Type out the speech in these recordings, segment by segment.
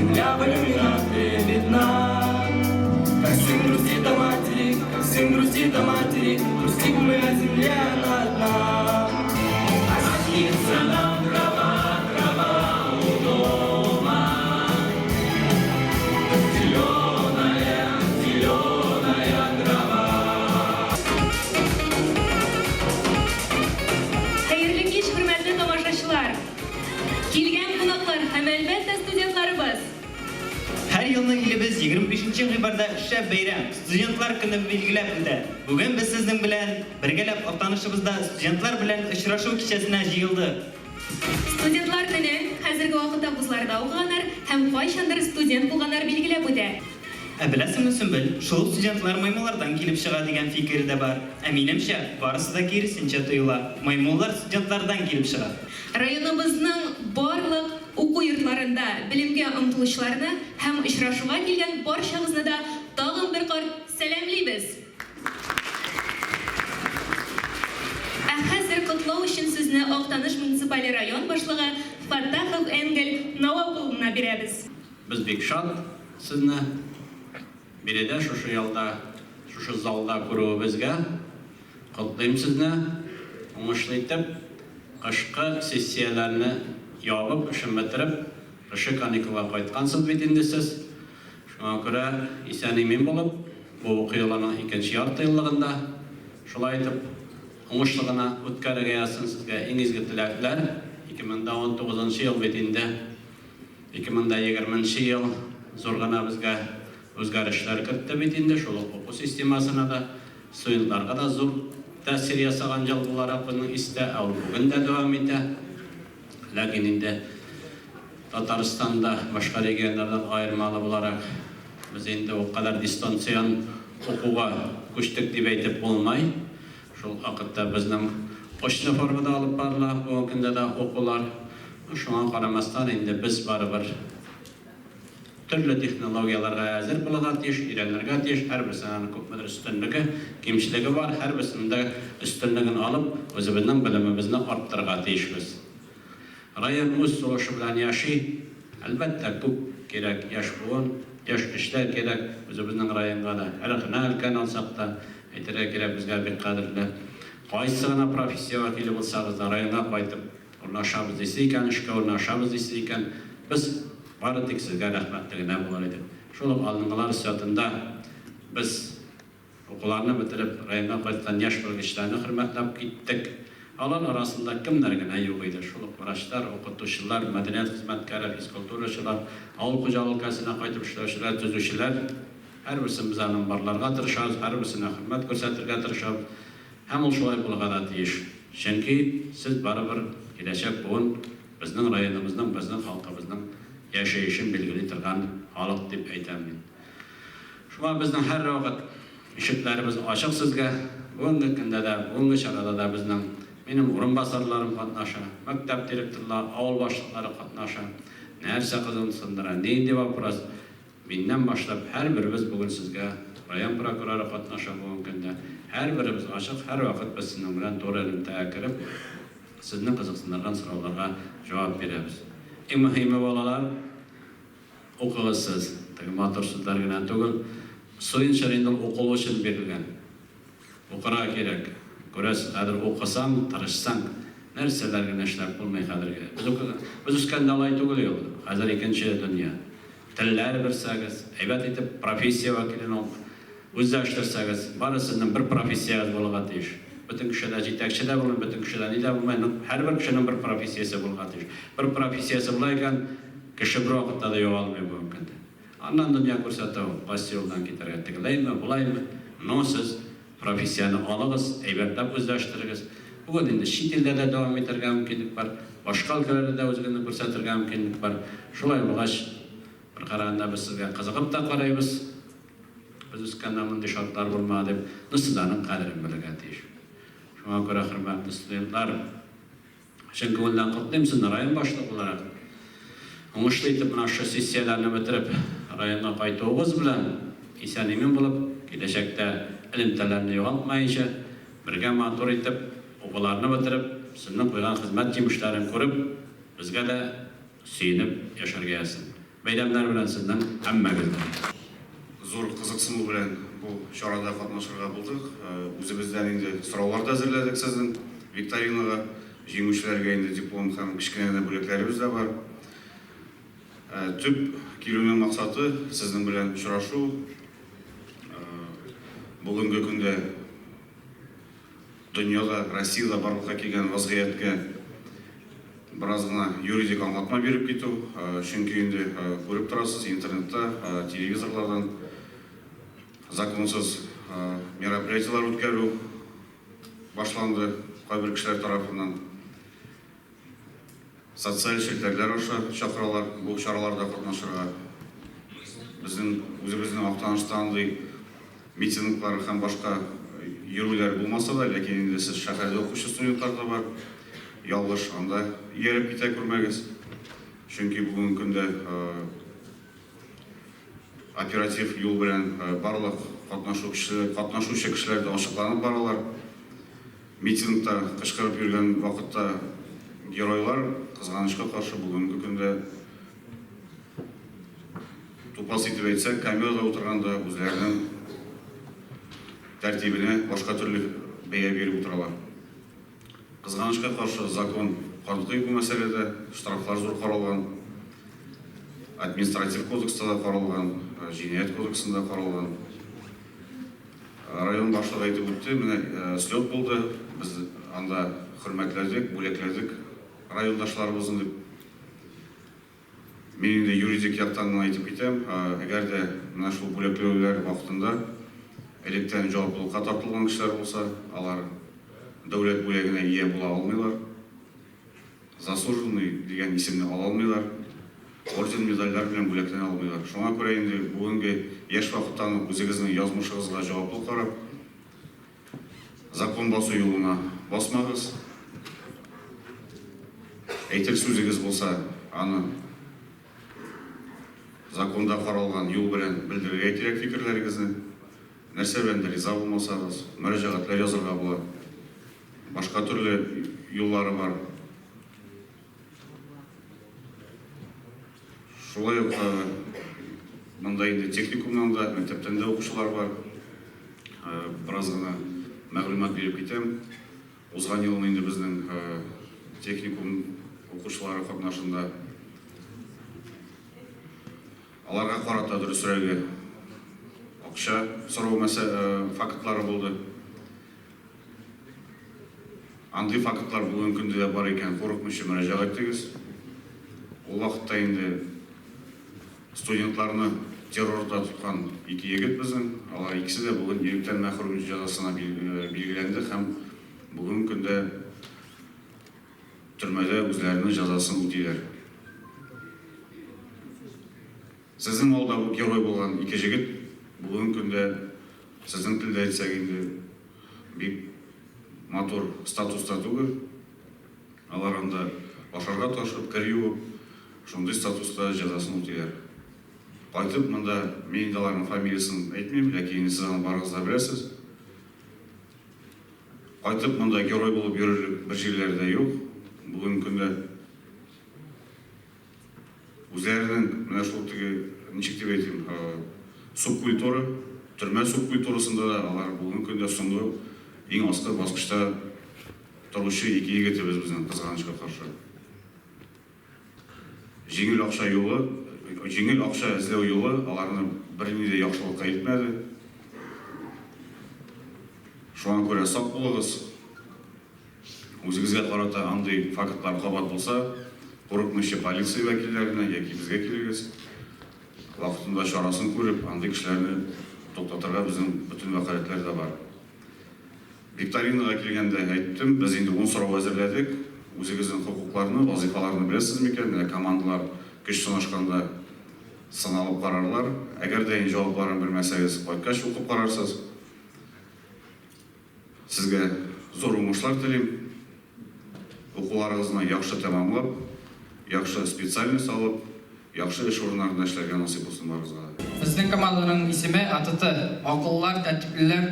Земля в иллюминаторе видна. Как сын грустит о матери, как сын грустит о матери, Грустит мы о земле, она одна. А снится нам трава, трава у дома, Зеленая, зеленая трава. Хәерле кич, хөрмәтле тамашачылар! Килгән кунаклар һәм, әлбәттә, студентларыбыз! Һәр елны илебез 25 нче гыйнварда шәп бәйрәм, Студентлар көне билгеләп үтә. Бүген без сезнең белән бергәләп Актанышыбызда студентлар белән очрашу кичәсенә җыелдык. Студентлар көнен хәзерге вакытта вузларда укыганнар һәм кайчандыр студент булганнар билгеләп үтә. Ә беләсеңме, Сөмбел, шул ук студентлар маймыллардан килеп чыга дигән фикер дә бар. Ә минемчә, барысы да киресенчә тоела, маймыллар студентлардан килеп чыга. Районыбызның барлык уку йортларында белемгә омтылучыларны һәм очрашуга килгән барчагызны да тагын бер кат сәламлибез! Ә хәзер котлау өчен сүзне Актаныш муниципаль район башлыгы Фаттахов Энгель Навап улына бирәбез. Без бик шат сезне биредә шушы ялда, шушы залда күрүебезгә. Котлыйм сезне, уңышлы итеп, кышкы сессияләрне ябып, эшен бетереп, кышкы каникулга кайткансыз бит инде сез. Шуңа күрә исән-имин булып, бу уку елының икенче яртыеллыгында шулай итеп уңышлы гына үткәрергә язсын сезгә иң изге теләкләр. 2019 нчы ел бит инде. 2020 нче ел зур гына безгә үзгәрешләр кертте бит инде, шул ук уку системасына да, студентларга да зур тәэсир ясаган ел буларак безнең истә, ә ул бүген дә дәвам итә. Ләкин инде Татарстанда башка регионнардан аермалы буларак, без инде ул кадәр дистанцион укуга күчтек дип әйтеп булмый. Шул вакытта безнең очно формада алып барыла бүгенге көндә дә укулар. Шуңа карамастан, инде без барыбер төрле технологияләргә әзер булырга тиеш, өйрәнергә тиеш. Һәрберсенең аның күпмедер өстенлеге, кимчелеге бар. Һәрберсенең дә өстенлеген алып, үзебезнең белемебезне арттырырга тиешбез. Район үз сулышы белән яши. Әлбәттә, күп кирәк яшь буын, яшь көчләр кирәк үзебезнең районга да. Һәр генә өлкәне алсак та, әйтергә кирәк, безгә бик кадерле. Кайсы гына профессия вәкиле булсагыз да, районга кайтып урнашабыз дисез икән, эшкә урнашабыз дисез икән, без бары тик сезгә рәхмәтле генә булыр идек. Шул ук алдынгылар счетында без Укуларны бетереп, районга кайткан яшь белгечләрне хөрмәтләп киттек. Алар арасында кемнәр генә юк иде, шул ук врачлар, укытучылар, мәдәният хезмәткәре, физкультурачылар, авыл хуҗалыгы өлкәсенә кайтып эшләүчеләр, төзүчеләр. Һәрберсен без аның барларга тырышабыз, һәрберсенә хөрмәт күрсәтергә тырышабыз. Һәм ул шулай булырга да тиеш. Чөнки сез барыбер киләчәк буын, безнең районыбызның, безнең халкыбызның яшәешен билгели торган халык дип әйтәм мин. Шуңа безнең һәрвакыт ишекләребез ачык сезгә. Бүгенге көндә дә, бүгенге чарада да безнең, минем урынбасарларым катнаша, мәктәп директорлары, авыл башлыклары катнаша. Нәрсә кызыксындыра, нинди вопрос, миннән башлап һәрберебез бүген сезгә, район прокуроры катнаша бүгенге көндә, һәрберебез ачык, һәрвакыт без сезнең белән туры элемтәгә кереп, сезне кызыксындырган сорауларга җавап бирәбез. Иң мөһиме, балалар, Укыгыз сез, теге матур сүзләр генә түгел. Суен инде ул укылу өчен бирелгән. Укырга кирәк. Күрәсез, хәзер укысаң, тырышсаң, нәрсәләр генә эшләп булмый хәзерге. Без укыган, без үскәндә алай түгел иде ул. Хәзер икенче дөнья. Телләр белсәгез, әйбәт итеп профессия вәкилен үзләштерсәгез, бары сезнең бер профессиягез булырга тиеш. Бөтен кеше дә җитәкче дә булмый, бөтен кеше дә ни дә булмый, но һәрбер кешенең бер профессиясе булырга тиеш. Бер профессиясе була икән, Кеше бервакытта да югалмый бүгенге көндә. Аннан дөнья күрсәтә ул, кайсы юлдан китәргә, тегеләйме, болаймы. Но сез профессияне алыгыз, әйбәтләп үзләштерегез. Бүген инде чит илдә дә дәвам итәргә мөмкинлек бар, башка өлкәләрдә дә үзегезне күрсәтергә мөмкинлек бар. Шулай булгач, бер караганда без сезгә кызыгып та карыйбыз. Без үскәндә мондый шартлар булмады дип. Но сез аның кадерен белергә тиеш. Шуңа күрә, хөрмәтле студентлар, Чын күңелдән котлыйм сезне, район башлыгы буларак. Уңышлы итеп менә шушы сессияләрне бетереп, районга кайтуыгыз белән, исән-имин булып, киләчәктә элемтәләрне югалтмаенча, бергә матур итеп, укуларны бетереп, сезнең куйган хезмәт җимешләрен күреп, безгә дә сөенеп яшәргә язсын. Бәйрәмнәр белән сезнең һәммәгезне! Зур кызыксыну белән бу чарада катнашырга булдык. Үзебездән инде сораулар да әзерләдек сезнең викторинага. Җиңүчеләргә инде диплом һәм кечкенә генә бүләкләребез дә бар. Төп килүнең максаты, сезнең белән очрашу. Бүгенге көндә дөньяда, Россиядә барлыкка килгән вазгыятькә бераз гына юридик аңлатма биреп китү. Чөнки инде күреп торасыз, интернетта, телевизорлардан законсыз мероприятиеләр үткәрү башланды кайбер кешеләр тарафыннан. Социаль челтәрләр аша чакыралар бу чараларда катнашырга. Безнең үзебезнең Актанышта андый митинглар һәм башка йөрүләр булмаса да, ләкин инде сез шәһәрдә укучы студентлар да бар. Ялгыш анда ияреп китә күрмәгез. Чөнки бүгенге көндә оператив юл белән барлык катнашучы кешеләр дә ачыкланып баралар. Митингта кычкырып йөргән вакытта геройлар, кызганычка каршы, бүгенге көндә, тупас итеп әйтсәк, камерада утырганда үзләренең тәртибенә башка төрле бәя биреп утыралар. Кызганычка каршы, закон катгый бу мәсьәләдә, штрафлар зур каралган, административ кодекста да каралган, җинаять кодексында каралган. Район башлыгы әйтеп үтте, менә слет булды, без анда хөрмәтләдек, бүләкләдек райондашларыбызны дип. Мин инде юридик яктан гына әйтеп китәм, әгәр дә менә шул бүләкләүләр вакытында электән җаваплылыкка тартылган кешеләр булса, алар дәүләт бүләгенә ия була алмыйлар. Заслуженный дигән исемне ала алмыйлар, орден-медальләр белән бүләкләнә алмыйлар. Шуңа күрә инде бүгенге яшь вакыттан ук үзегезнең язмышыгызга җаваплы карап, закон басу юлына басмагыз. Әйтер сүзегез булса, аны законда каралган юл белән белдерергә кирәк фикерләрегезне. Нәрсә белән дә риза булмасагыз, мөрәҗәгатьләр язырга була. Башка төрле юллары бар. Шулай ук монда инде техникумнан да, мәктәптән дә укучылар бар. Бераз гына мәгълүмат биреп китәм. Узган елны инде безнең техникум укучылары катнашында аларга карата дөресрәге акча сорау фактлары булды. Андый фактлар бүгенге көндә дә бар икән, курыкмыйча мөрәҗәгать итегез. Ул вакытта инде студентларны террорда тоткан ике егет безнең, алар икесе дә бүген иректән мәхрүм итү җәзасына билгеләнде һәм бүгенге көндә төрмәдә үзләренең җәзасын үтиләр. Сезнең алда бу герой булган ике җегет бүгенге көндә, сезнең телдә әйтсәк инде, бик матур статуста түгел. Алар анда ашарга ташып, кер юып, шундый статуста җәзасын үтиләр. Кайтып монда, мин инде аларның фамилиясен әйтмим, ләкин инде сез аны барыгыз да беләсез. Кайтып монда герой булып йөрерлек бер җирләре дә юк бүгенге көндә. Үзләренең менә шул теге, ничек дип әйтим, субкультура, төрмә субкультурасында да алар бүгенге көндә соңгы иң аскы баскычта торучы ике егетебез безнең, кызганычка каршы. Җиңел акча юлы, җиңел акча эзләү юлы аларны бернинди дә яхшылыкка илтмәде. Шуңа күрә сак булыгыз. Үзегезгә карата андый фактлар кабат булса, курыкмыйча полиция вәкилләренә яки безгә килегез. Вакытында чарасын күреп, андый кешеләрне туктатырга безнең бөтен вәкаләтләр дә бар. Викторинага килгәндә әйттем, без инде ун сорау әзерләдек. Үзегезнең хокукларны, вазыйфаларны беләсез микән? Менә командалар көч сынашканда сыналып карарлар. Әгәр дә инде җавапларын белмәсәгез, кайткач укып карарсыз. Сезгә зур уңышлар телим. Укуларыгызны яхшы тәмамлап, яхшы специальность алып, яхшы эш урыннарында эшләргә насыйп булсын барыгызга да. Безнең команданың исеме АТТ, акыллылар, тәртиплеләр,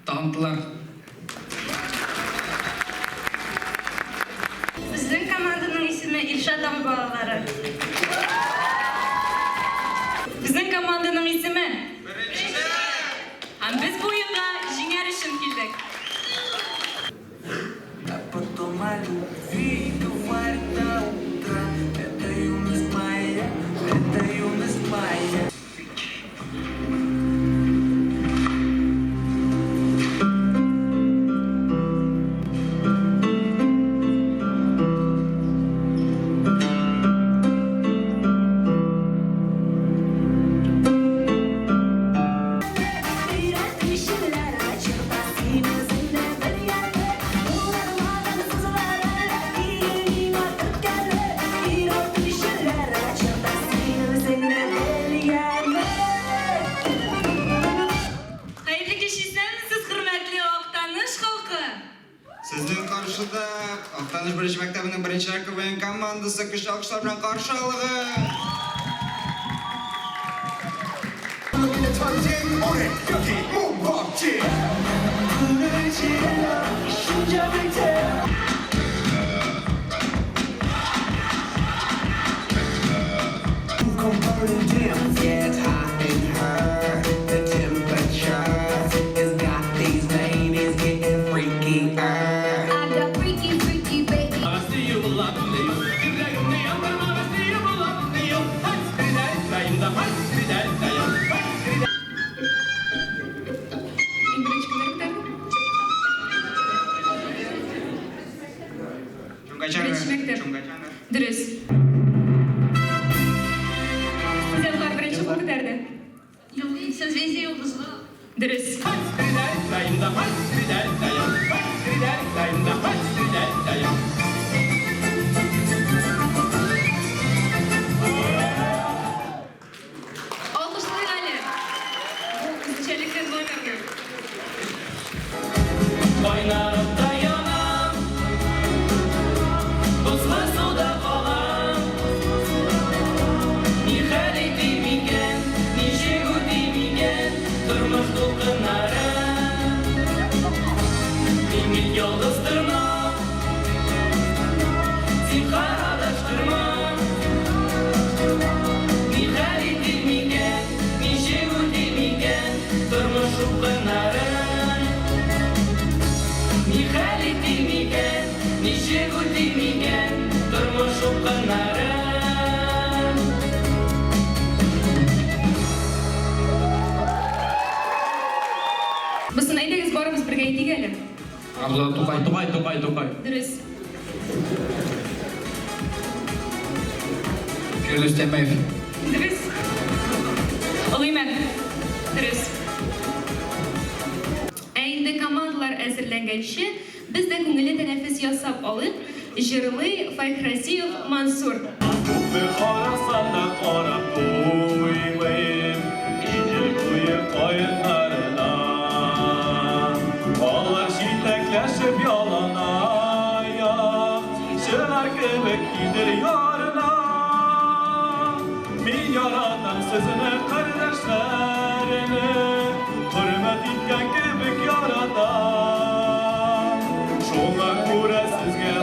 талантлылар. Безнең команданың исеме Илшат абый балалары. Сезнең каршыда Актаныш беренче мәктәбенең беренчеләр КВН командасы көчле алкышлар белән каршы алыгыз. Иң беренче кемнәр күтәрде? Беренче мәктәп. Дөрес. Студентлар беренче кул күтәрде. Созвездие Йолдызлык. Дөрес. Алкышлыйк әле бу үзенчәлекле номерны. Кайнар утта янам, Бозлы суда калам. Ни хәл итим икән, ничек үтим икән тормыш дулкыннарын? Мин бит ялгыз торма, зинһар адаштырма. Ни хәл итим икән, ничек үтим икән тормыш упкыннарын? Ни хәл итим икән, ничек үтим икән тормыш упкыннарын? Бусын әйдәгез барыбыз бергә әйтик әле. Габдулла Тукай. Тукай, Тукай, Тукай. Дөрес. Фирдүс Тямаев. Дөрес. Олыймән. Дөрес. Ә инде командалар әзерләнгәнче, без дә күңелле тәнәфес ясап алыйк. Җырлый Фәйхразиев Мансур. Күпме карасам да карап туймыйм Идел буе каеннарына. Алар җитәкләшеп яланаяк Чыгар кебек Идел ярына. Мин яратам сезне, кардәшләрне, Хөрмәт иткән кебек яратам. Шуңа күрә сезгә